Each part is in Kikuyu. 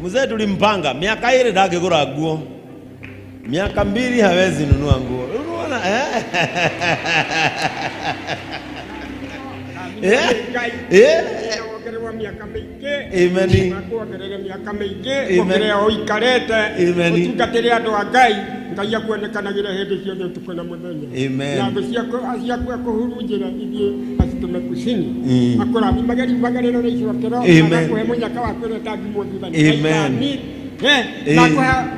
Mzee tulimpanga miaka ĩrĩ ndangĩgũra nguo, miaka 2 hawezi nunua nguo. Unaona eh? Eh? Ngai Eh? wongererwo mĩaka mĩingĩ. Amen. Akuongerere mĩaka mĩingĩ. Amen. Ũkĩrĩa ũikarĩte. Amen. Ũtungatĩre andũ a Ngai. Ngai akuonekanagĩre hĩndĩ ciothe ũtukũ na mũthenya. Amen. Na thũ ciaku ciaku akũhurunjĩre ithiĩ acitũme kucini. Akũrathimage riumagĩrĩro na icokero. Amen. Agakũhe mũnyaka wa kwĩrwo ũtangimwo thutha nĩ Amen. Shaitani.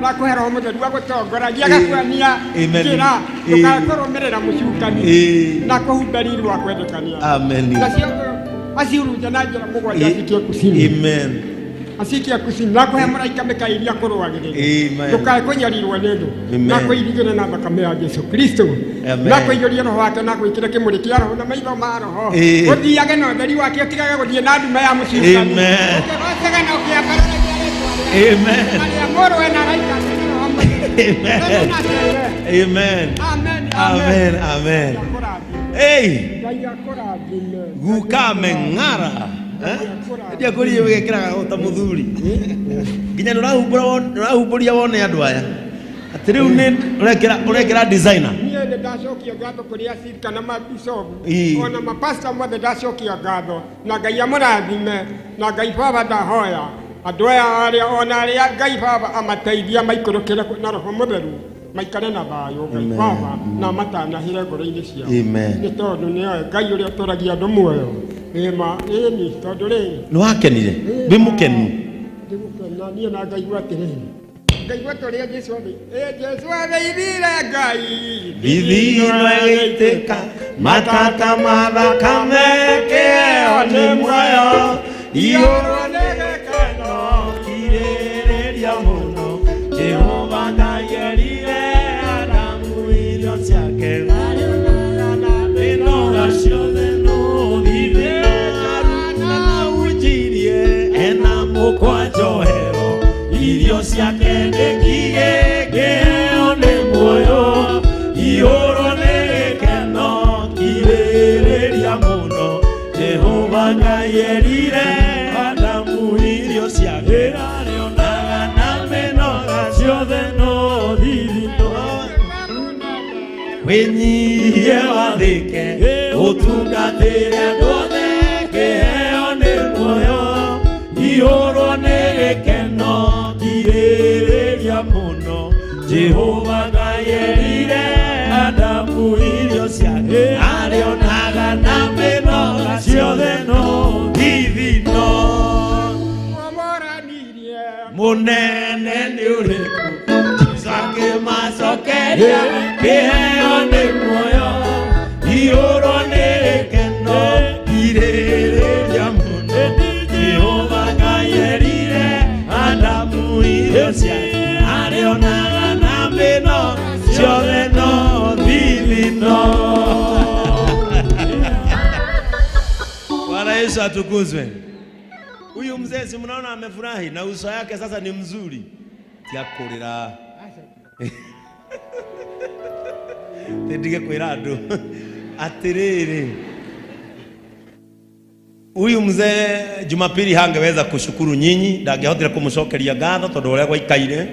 Na kũhe roho mũtheru agũtongoragia agakuonia Amen. njĩra ndũkae kũrũmĩrĩra mũcukani na kũhumba riri wa kwendekania. Amen. Nacio acihurunje na njĩra mũgwanja acikie kucini. Amen. Acikie kucini na kũhe mũraika mĩkaĩri akũrũagĩrĩre. Amen. Ndũkae kũnyarirwo nĩ thũ. Amen. Na kũirigĩre na thakame ya Jesu Kristo. Amen. Na kũiyũrie roho wake na gwĩkĩre kĩmũrĩ kĩa roho na maitho ma roho. Ũthiage na ũtheri wake ũtigage gũthiĩ na nduma ya mũcukani. Amen. Ũkĩgocaga na ũkĩambararagia rĩtwa rĩake. Amen. Na rĩa mũrũwe na araika ake na roho mũtheru. Amen. Tene na tene. Amen. Amen. Amen. Amen. Ngai akũrathime. Hey, Ngai akũrathime. guka ameng'ara. Ndiakũririe wĩgekĩraga o ta mũthuri. Nginya nĩũrahumbũria wone andũ aya. Atĩ rĩu nĩ ũrekĩra ũrekĩra designer. Niĩ nĩ ndacokia ngatho kũrĩ acirika na mabicobu ona mapasta mothe ndacokia ngatho na Ngai amũrathime na Ngai baba ndahoya andũ aya arĩa ona arĩa Ngai baba amateithia maikũrũkĩre na roho mũtheru maikare na thayũ Ngai Amen. baba na matanahĩre ngoro-inĩ ciao. Amen. Nĩ tondũ nĩoe Ngai ũrĩa ũtũragia andũ muoyo ĩma ĩni tondũ rĩrĩ. Nĩ wakenire? Wĩ mũkenu? Ndĩgũkena niĩ na ngaigua atĩrĩrĩ ngaigua ta ũrĩa Jesu athĩ ĩ Jesu athaithire Ngai. Thithino ĩgĩitĩka matata ma thakame kĩheo nĩ muoyo iyũrwo nĩ gĩkeno kirĩrĩria mũno Jehova Ngai erire Adamu irio ciake mĩnoga ciothe no thithino na unjirie ena mũkwa njohero irio ciake nĩ ngigĩ kĩheo nĩ muoyo iyũrwo nĩ gĩkeno kirĩrĩria mũno Jehova Ngai erire Adamu irio ciake arĩonaga na mĩnoga ciothe no thithino wĩnyihie wathĩke ũtungatĩre andũ othe kĩheo nĩ muoyo iyũrwo nĩ gĩkeno kirĩrĩria mũno Jehova Ngai erire Adamu irio ciake arĩonaga na mĩnoga ciothe no thithino. Wamoranirie. Mũnene nĩ ũrĩkũ Jesu akĩmacokeria kĩheo nĩ muoyo iyũrwo nĩ gĩkeno kirĩrĩria mũno Jehova Ngai erire Adamu irio ciake arĩonaga na mĩno ciothe no thithino. Bwana Yesu atukuzwe. Huyu mzee si mnaona amefurahi na uso yake sasa ni mzuri. Tia kũrĩra. Tindige kwĩra andũ atĩrĩrĩ. Huyu mzee Jumapili hangeweza kushukuru nyinyi, ndangĩahotire kũmũcokeria ngatho tondũ ũrĩa gwaikaire,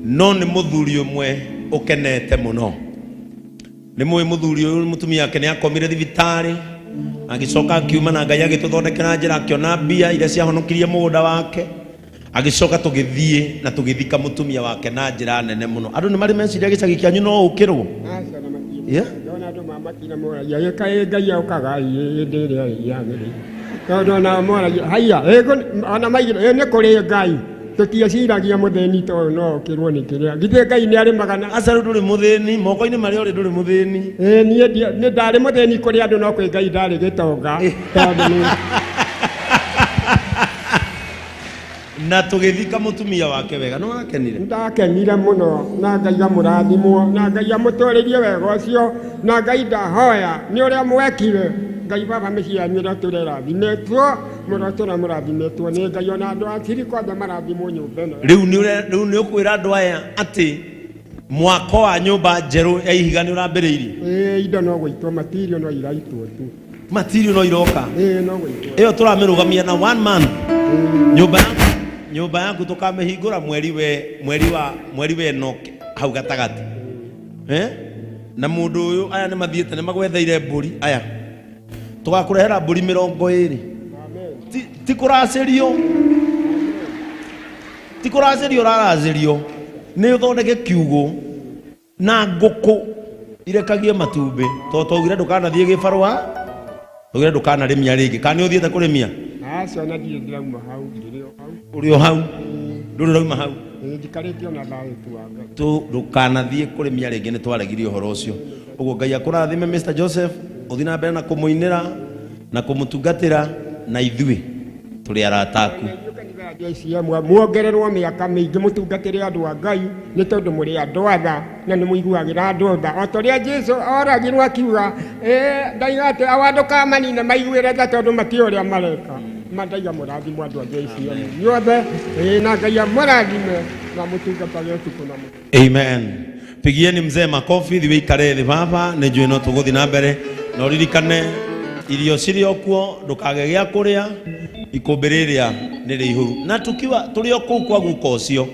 no nĩ mũthuri ũmwe ũkenete mũno. Nĩ mũĩ mũthuri ũyũ mũtumia wake nĩ akomire thibitarĩ agĩcoka akiuma na Ngai agĩtũthondekera njĩra akĩona mbia iria ciahonokirie mũgũnda wake agĩcoka tũgĩthiĩ na tũgĩthika mũtumia wake na njĩra nene mũno. Andũ nĩ marĩ meciria gĩcagi kĩanyu no ũkĩrwo. Aca na matirĩ. Ndona andũ mamakire moragia ĩ kaĩ Ngai okaga hĩndĩ ĩrĩa yagĩrĩire. Tondũ ona moragia haiya ona maigire ĩ nĩ kũrĩ Ngai tũtieciragia mũthĩni ta ũyũ no okĩrwo nĩ kĩrĩa. Githĩ Ngai nĩ arĩmaga na Aca rĩu ndũrĩ mũthĩni moko-inĩ marĩa ũrĩ ndũrĩ mũthĩni. Ĩ niĩ nĩ ndarĩ mũthĩni kũrĩ andũ no kwĩ Ngai ndarĩ gĩtonga tondũ nĩ Na tũgĩthika mũtumia wake wega. Nĩ wakenire? Ndakenire mũno na Ngai amũrathimwo na Ngai amũtũrĩrie wega ũcio na Ngai ndahoya nĩ ũrĩa mwekire Ngai baba mĩciĩ yanyu ĩrotũra ĩrathimĩtwo mũrotũra mũrathimĩtwo nĩ Ngai ona andũ a ciriko othe marathimwo nyũmba ĩno. Rĩu nĩ rĩu nĩ ũkwĩra andũ aya atĩ mwako wa nyũmba njerũ ya ihiga nĩ ũrambĩrĩirie? Ĩĩ indo no gũitwo matirio no iraitwo tu. Matirio no iroka. Ĩĩ no gũitwo. Ĩyo tũramĩrũgamia na one month. Nyũmba ya Nyũmba yaku tũkamĩhingũra mweri we mweri wa mweri wa ĩno hau gatagatĩ. Eh? Na mũndũ ũyũ aya nĩ mathiĩte nĩ magwetheire mbũri aya. Tũgakũrehera mbũri 20. Amen. Ti, ti kũracĩrio. Ti kũracĩrio ũraracĩrio. Nĩ ũthondeke kiugũ na ngũkũ irekagie matumbĩ tondũ twaugire ndũkanathiĩ gĩbarũa twaugire ndũkanarĩmia rĩngĩ kana nĩ ũthiĩte kũrĩmia Aca ona ndirĩ ndĩrauma hau, ndĩrĩ o hau. Ũrĩ o hau, ndũrĩ ũrauma hau? Ĩĩ, njikarĩte ona thayũ tu wa Ngai. Tu ndũkanathiĩ kũrĩmia rĩngĩ, nĩ twaregire ũhoro ũcio. Ũguo Ngai akũrathime, Mr Joseph, ũthiĩ na mbere na kũmũinĩra na kũmũtungatĩra, na ithuĩ tũrĩ arata aku. Na inyuĩ kanitha ya JCM muongererwo mĩaka mĩingĩ mũtungatĩre andũ a Ngai, nĩ tondũ mũrĩ andũ atha na nĩ mũiguagĩra andũ tha o ta ũrĩa Jesu oragirwo akiuga, "Ĩ, ndaiga atĩ awa ndũkamanine, maiguĩre tha tondũ matiũĩ ũrĩa mareka." Ma ndaiga mũrathimwo andũ a JCM inyuothe, ĩ, na Ngai amũrathime na mũtungatage ũtukũ na mũthenya. Amen. Pigieni mzee makofi, thiĩ wĩikare thĩ baba, nĩ njũĩ no tũgũthiĩ na mbere. Na ũririkane irio cirĩ o kuo, ndũkage gĩa kũrĩa, ikũmbĩ rĩrĩa nĩ rĩihũru. Na tukiwa tũrĩ o kũu kwa guka ũcio.